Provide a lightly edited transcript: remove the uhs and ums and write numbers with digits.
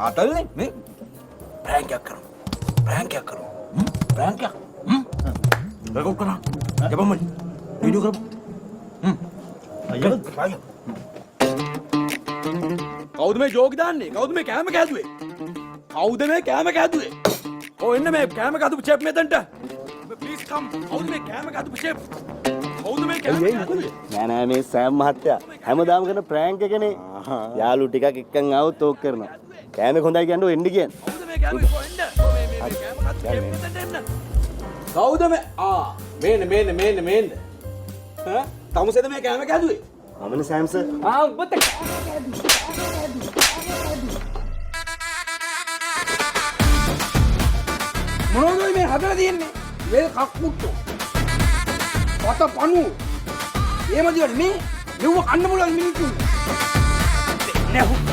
ආතල්නේ මේ ප්‍රැංක් එකක් කරමු. ප්‍රැංක් එකක් කරමු. ප්‍රැංක් එකක්. හ්ම්. රෙකෝඩ් කරා. යපන් මල්ලි. වීඩියෝ කරමු. හ්ම්. අයියෝ. කවුද මේ ජෝක් දාන්නේ? කවුද මේ කෑම කෑදුවේ? කවුද මේ කෑම කෑදුවේ? ඔව් එන්න මේ කෑම කෑදුපු චෙෆ් මෙතනට. ප්ලීස් කම්. කවුද මේ කෑම කෑදුපු චෙෆ්? කවුද මේ කෑම කෑදුවේ? නෑ නෑ, මේ සෑම් මහත්තයා හැමදාම කරන ප්‍රෑන්ක් එකනේ. යාළු ටිකක් එක්කන් ආවොත් ඕක කරනවා. කෑම එක හොඳයි කියන්න එන්න කියන්නේ. කවුද මේ කෑම එන්න? මේ මේ කෑම කෑදුපු චෙෆ් මෙතනට එන්න. කවුද මේ ආ මේන්න මේන්න මේන්න මේන්න. ඈ තමුසෙද මේ කෑම කෑදුවේ? මමනේ සෑම් සර්. ආ උඹත් කෑම කෑදුවේ. මොනවද මේ හදලා තියෙන්නේ? මේ කක්කුට්ටු. පත පණු. එහෙම දේවල් මේ මෙව්ව කන්න පුළුවන් මිනිස්සුන්ට. නෑ.